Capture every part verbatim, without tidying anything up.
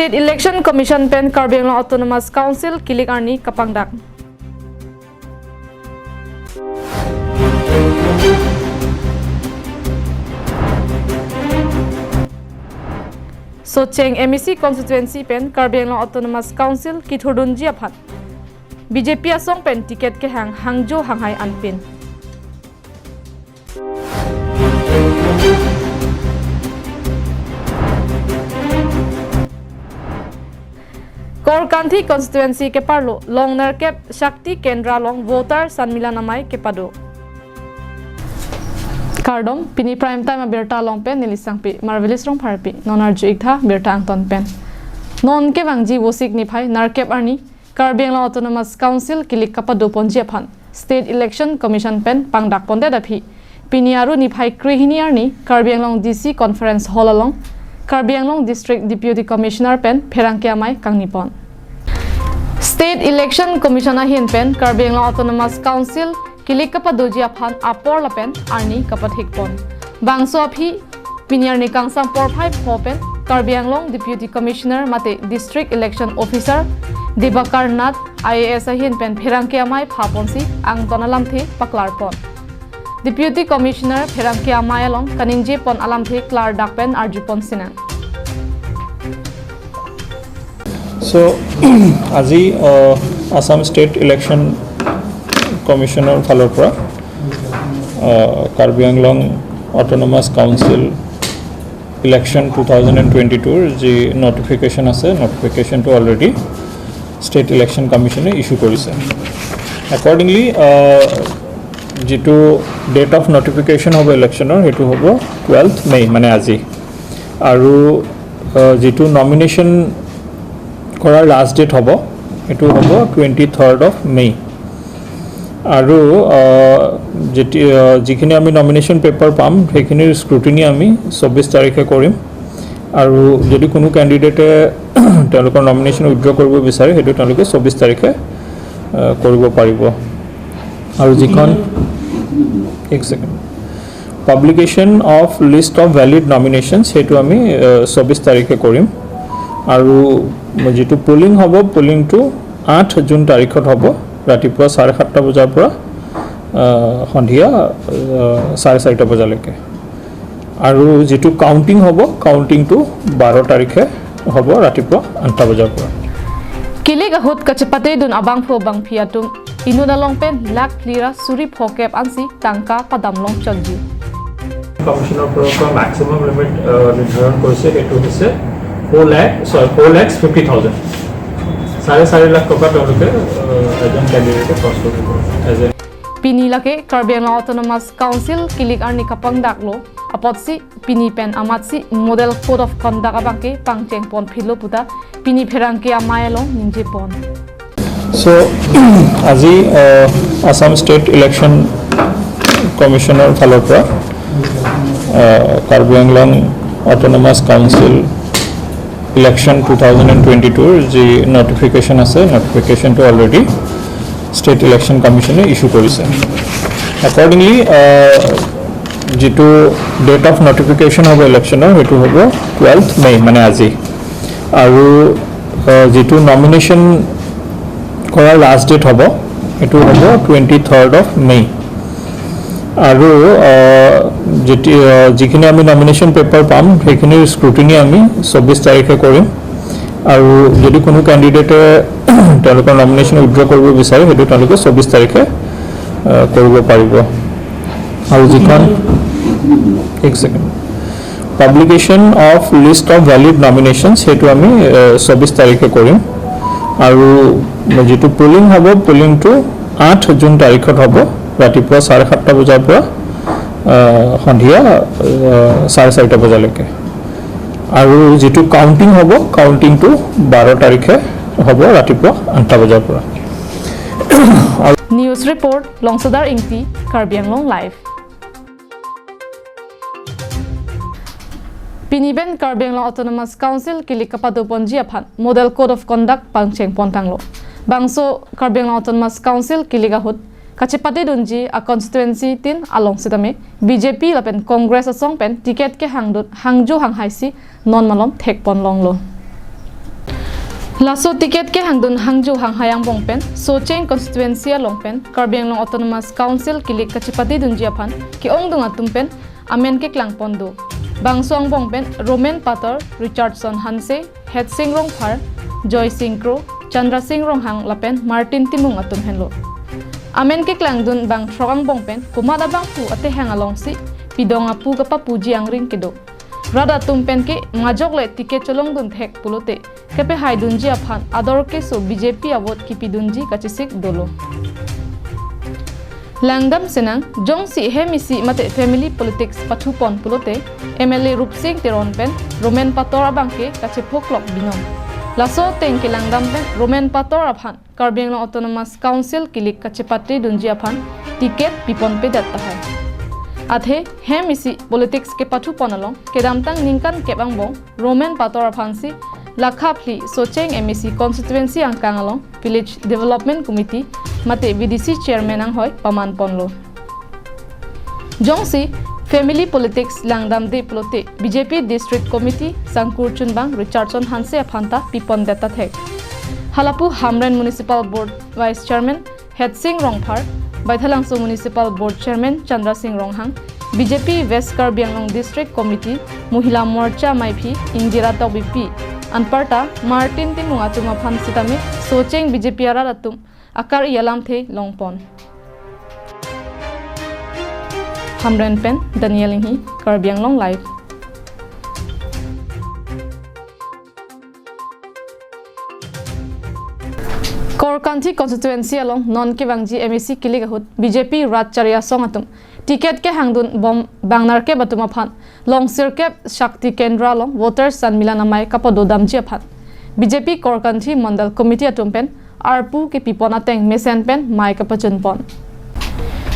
State Election Commission pen Karbi Anglong Autonomous Council kilik arni kapangdak. Socheng M A C constituency pen Karbi Anglong Autonomous Council kithurdunji aphan B J P asong pen ticket kehang hangjo hanghai anpin. Korkanthi constituency keparlo Longnerkep Shakti Kendra along voter Sanmilan amei kepado. Kardom, pini prime time abirta along pen neli Sangpi Marvelous Rongpharpi. Non arju-ik tha birta angton pen. Non kevangji Vosik niphai nerkep arni Karbi Anglong Autonomous Council kilik kapadoponji aphan State Election Commission pen pangdakpondet aphi pini Aru niphai krehini arni Karbi Anglong D C Conference Hall along Karbi Anglong District Deputy Commissioner pen pherangke amei kangnipon. State Election Commission ahin pen Karbi Anglong Autonomous Council kilik kapadoji aphan apor lapen arni kapathikpon. Bangso aphi pini arni kangsam porphai pho pen Karbi Anglong Deputy Commissioner mate District Election Officer Debakar Nath I A S ahin pen pherangke amei phaponsi angton alamthe paklarpon. Deputy Commissioner pherangke amei along kaningjepon alamthe klardak pen arjupon sinang. So, আজি আহ, Assam state election কমিশ্যনৰ ফালৰ পৰা আহ, Karbi Anglong autonomous council election two thousand and twenty টুৰ যি notification আছে, নটিফিকেশ্যনটো অলৰেডি ষ্টেট ইলেকশ্যন কমিশ্যনে ইছ্যু কৰিছে। একৰ্ডিংলি যিটো ডেট অফ নটিফিকেশ্যন হ'ব ইলেকশ্যনৰ, সেইটো হ'ব টুৱেলভ মে, মানে আজি। আৰু আহ, যিটো নমিনেশ্যন কৰাৰ লাষ্ট ডেট হ'ব, সেইটো হ'ব টুৱেণ্টি থাৰ্ড অফ মে। আৰু আহ, যেতিয়া যিখিনি আমি নমিনেশ্যন পেপাৰ পাম, সেইখিনিৰ স্ক্ৰুটিনি আমি চৌব্বিছ তাৰিখে কৰিম। আৰু যদি কোনো কেণ্ডিডেটে তেওঁলোকৰ নমিনেশ্যন উইথড্ৰ কৰিব বিচাৰে, সেইটো তেওঁলোকে চৌব্বিছ তাৰিখে আহ, কৰিব পাৰিব। আৰু যিখন, এক second, publication of list of valid নমিনেশ্যনছ, সেইটো আমি আহ, চৌব্বিছ তাৰিখে কৰিম। আৰু যিটো পলিং হ'ব, পলিংটো আঠ জুন তাৰিখত হ'ব, ৰাতিপুৱা চাৰে সাতটা বজাৰ পৰা আহ, সন্ধিয়া আহ, চাৰে চাৰিটা বজালৈকে। আৰু যিটো কাউণ্টিং হ'ব, কাউণ্টিংটো বাৰ তাৰিখে হ'ব, ৰাতিপুৱা আঠটা বজাৰ পৰা। Kilik ahut kachepatedun abangphu bangphi atum inut along pen lakh phli ra suri phokep ansi tangka padamlong chotji. কমিশ্যনৰ ফালৰ পৰা মেক্সিমাম লিমিট নিৰ্ধাৰণ কৰিছে, সেইটো হৈছে ফ'ৰ লাখ, চৰি, ফ'ৰ লাখ ফিফটি থাউজেণ্ড, চাৰে চাৰি লাখ টকা তেওঁলোকে আহ, এজন কেণ্ডিডেটে খৰচ কৰিব as a Pini lake Karbi Anglong Autonomous Council kilik arni kapangdaklo apotsi pini pen amatsi Model Code of Conduct abangke pangchengpon philo puta pini pherangke amei along ningjepon. So' আজি আহ, আছাম ষ্টেট ইলেকশ্যন কমিশ্যনৰ ফালৰ পৰা আহ, Karbi Anglong autonomous council election two thousand and twenty টুৰ যি notification আছে, নটিফিকেশ্যনটো অলৰেডি ষ্টেট ইলেকশ্যন কমিশ্যনে ইছ্যু কৰিছে। একৰ্ডিংলি যিটো ডেট অফ নটিফিকেশ্যন হ'ব ইলেকশ্যনৰ, সেইটো হ'ব টুৱেলভ মে, মানে আজি। আৰু আহ, যিটো নমিনেশ্যন কৰাৰ লাষ্ট ডেট হ'ব, সেইটো হ'ব টুৱেণ্টি থাৰ্ড অফ মে। আৰু আহ, যেতিয়া যিখিনি আমি নমিনেশ্যন পেপাৰ পাম, সেইখিনিৰ স্ক্ৰুটিনি আমি চৌব্বিছ তাৰিখে কৰিম। আৰু যদি কোনো কেণ্ডিডেটে তেওঁলোকৰ নমিনেশ্যন উইথড্ৰ কৰিব বিচাৰে, সেইটো তেওঁলোকে চৌব্বিছ তাৰিখে আহ, কৰিব পাৰিব। আৰু যিখন, এক second, publication of list of valid নমিনেশ্যনছ, সেইটো আমি আহ, চৌব্বিছ তাৰিখে কৰিম। আৰু যিটো পলিং হ'ব, পলিংটো আঠ জুন তাৰিখত হ'ব, ৰাতিপুৱা চাৰে সাতটা বজাৰ পৰা আহ, সন্ধিয়া আহ, চাৰে চাৰিটা বজালৈকে। আৰু যিটো কাউণ্টিং হ'ব, কাউণ্টিংটো বাৰ তাৰিখে হ'ব, ৰাতিপুৱা আঠটা বজাৰ পৰা। News report, Longsodar Ingti, Karbi Anglong Live. Pini pen Karbi Anglong Autonomous Council kilik kapadoponji aphan Model Code of Conduct pangchengpon tanglo. Bangso Karbi Anglong Autonomous Council kilik ahut kachepatedunji a constituency tin along sitame B J P lapen Congress asong pen ticket kehangdun hangjo hanghaisi non malom thekpon longlo. Laso ticket kehangdun hangjo hanghai angbong pen Socheng constituency along pen Karbi Anglong Autonomous Council kilik kachepatedunji aphan ke-ongdung atum pen amen keklangpon do. Bangso angbong pen Romen Pator, Richardson Hanse, Hetsing Rongphar, Joysing Kro, Chandrasing Ronghang lapen Martin Timung atum henlo. Amen keklangdun bang throk angbong pen komat abangphu atehang alongsi pidong apu kapapuji angring kedo. Rat atum pen ke majok le ticket cholongdun thek pulote kepahaidunji aphan ador keso B J P avote kipidunji kachesik dolo. Langdam senang, jongsi hem isi mate family politics pathupon pulote M L A Rupsing Teron pen Romen Pator abang ke kachephoklok binon. Laso ateng kelangdam pen Romen Pator aphan Karbi Anglong Autonomous Council kilik kachepatedunji aphan ticket piponpedet tahai. Athe hem isi politics kepathupon along kedamtang ningkan kep angbong Romen Pator aphansi lakha phli Socheng M A C constituency angkang along Village Development Committee mate V D C Chairman anghoi pamanponlo. Jongsi family politics langdamde pulote B J P District Committee sangkur chunbang Richardson Hanse aphanta pipondet ta thek. Halapu Hamren Municipal Board Vice Chairman Hetsing Rongphar, Baithalangso Municipal Board Chairman Chandrasing Ronghang, B J P West Karbi Anglong District Committee Mohila Morcha amaiphi Indira Tokbipi, anparta Martin Timung atum aphan sitame Socheng B J P arat atum akar-i alamthe longpon. Hamren pen Daniel Inghi, Karbi Anglong Live. Korkanthi constituency along non kevangji M A C kilik ahut B J P rat chari asong atum ticket kehangdun bom bang nerkep atum aphan long sirkep Shakti Kendra along voter Sanmilan amei kapadodamji aphan B J P Korkanthi Mandal Committee atum pen arpu kepipon ateng mesen pen mei kapachunpon.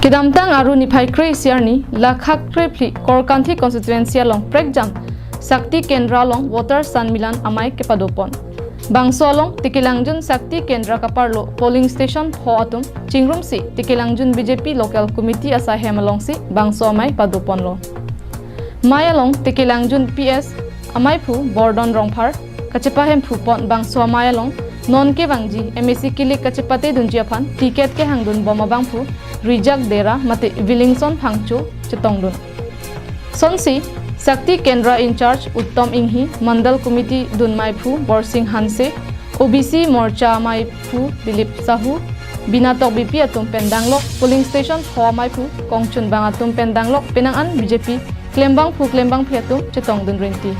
Kedamtang Aru niphai kre-isi arni lakha krephli Korkanthi constituency along prekjam Shakti Kendra along voter Sanmilan amei kepadopon. Bangso along Tekelangjun Shakti Kendra kaparlo polling station pho atum chingrumsi Tekelangjun B J P local committee asai hem alongsi bangso amei padoponlo. Mei along Tekelangjun P S amaiphu Bordon Rongphar kachepahemphupon bangso amei along non kevangji M A C kilik kachepatedunji aphan ticket kehangdun bom abangphu Rijak Dera mate Willingson Phangcho chetongdun. Sonsi Shakti Kendra in charge Uttom Inghi, Mandal Committee dunmeiphu Borsing Hanse, O B C Morcha meiphu Dilip Sahu, Bina Tokbipi atum pen danglok polling station pho amaiphu kongchunbang atum pen danglok penang an B J P klembangphu klembangphi atum chetongdun rinti.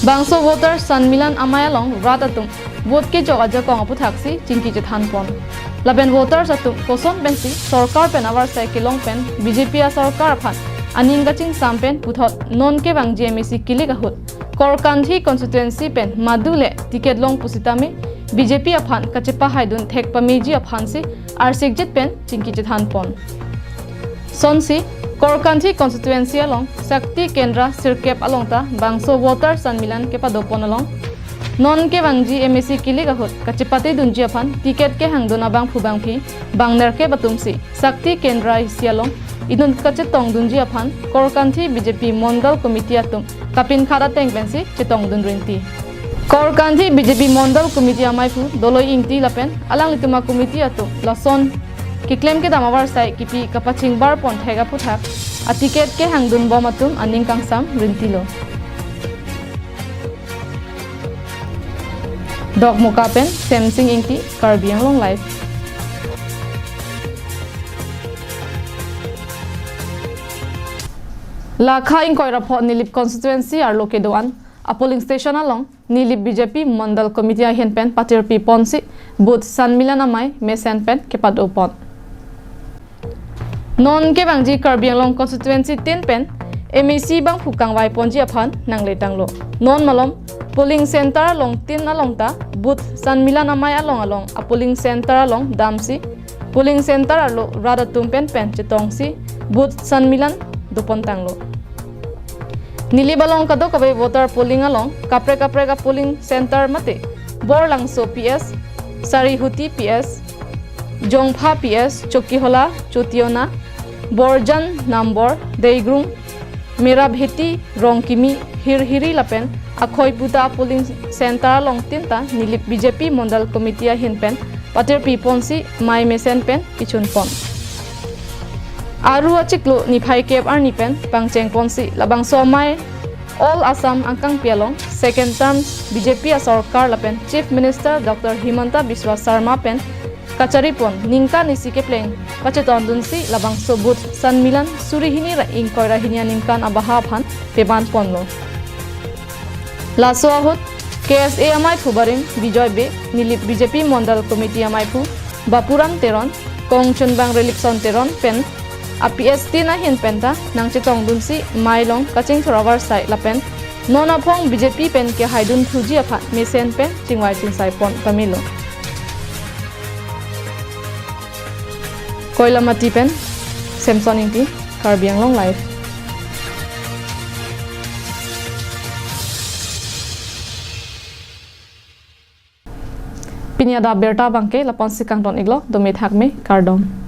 Bangso voter Sanmilan amei along rat atum vote kejok ajakong aputhaksi chingki chethanpon. Lapen voters atum koson pensi sorkar pen avarsai kelong pen B J P asorkar aphan aning kachingsam pen puthot non kevangji M A C kilik ahut Korkanthi constituency pen madule ticket long pusitame B J P aphan kachepahaidun thek pameji aphansi arsikjit pen chingki chethanpon. Sonsi Korkanthi constituency along Shakti Kendra sirkep along ta bangso voter Sanmilan kepadopon along non kevangji M A C kilik ahut kachepatedunji aphan ticket kehangdun abangphu bangphi bang nerkep atumsi Shakti Kendra isi along inut kachetongdunji aphan Korkanthi B J P Mandal Committee atum kapinkhat ateng pensi chetongdun rinti. Korkanthi B J P Mandal Committee amaiphu Doloi Ingti lapen alanglitum a-committee atum lason keklem kedam avarsai kipi kapachingbarpon thek aputhak a-ticket kehangdun bom atum aning kangsam rintilo. Dokmoka pen Semsing Ingti, Karbi Anglong Live. Lakha ingkoi ra pho Nilip constituency arlo kedo-an a-polling station along Nilip B J P Mandal Committee ahin pen patirpiponsi booth Sanmilan amei mesen pen kepadopon. Non kevangji Karbi Anglong constituency tin pen M A C bangphu kangvaiponji aphan nangletanglo. Non malom polling center along tin along ta booth Sanmilan amei along along a-polling center along damsi polling center arlo rat atum pen pen chetongsi booth Sanmilan dopontanglo. Nilip along kadokave voter polling along kaprek kaprek a-polling center mate Borlangso P S, Sarihuti P S, Jongpha P S, Chokihola, Chotiona, Borjan Nambor, Deigrung, Merabheti, Rongkimi, Hirhiri lapen Akhoiputa polling center along tin ta Nilip B J P Mondal Committee ahin pen patirpi ponsi mei mesen pen ichun pon. Aru achiklo niphai kep arni pen pangcheng ponsi labangso amei All Assam angkangpi along second term B J P asorkar lapen Chief Minister Doctor Himanta Biswa Sarma pen kachari pon ningkan isi kepleng pachetongdunsi labangso booth Sanmilan suri hini ra ingkoi ra hini aningkan abaha aphan peman ponlo. Laso ahut K S A amaiphu barim Bijoy Bey, Nilip B J P Mondal Committee amaiphu Bapuram Teron, kongchunbang Relikson Teron pen a P S tin ahin pen ta nangchetongdunsi mei along kachingthur avarsai lapen non aphong B J P pen kehaidun thuji aphan mesen pen chingvai chingsai pon pamelo. Koilamati pen Samson Ingti, Karbi Anglong Live. Pini adap abirta abangke lapu-ansi kangton-iklo, dome thakme, kardom.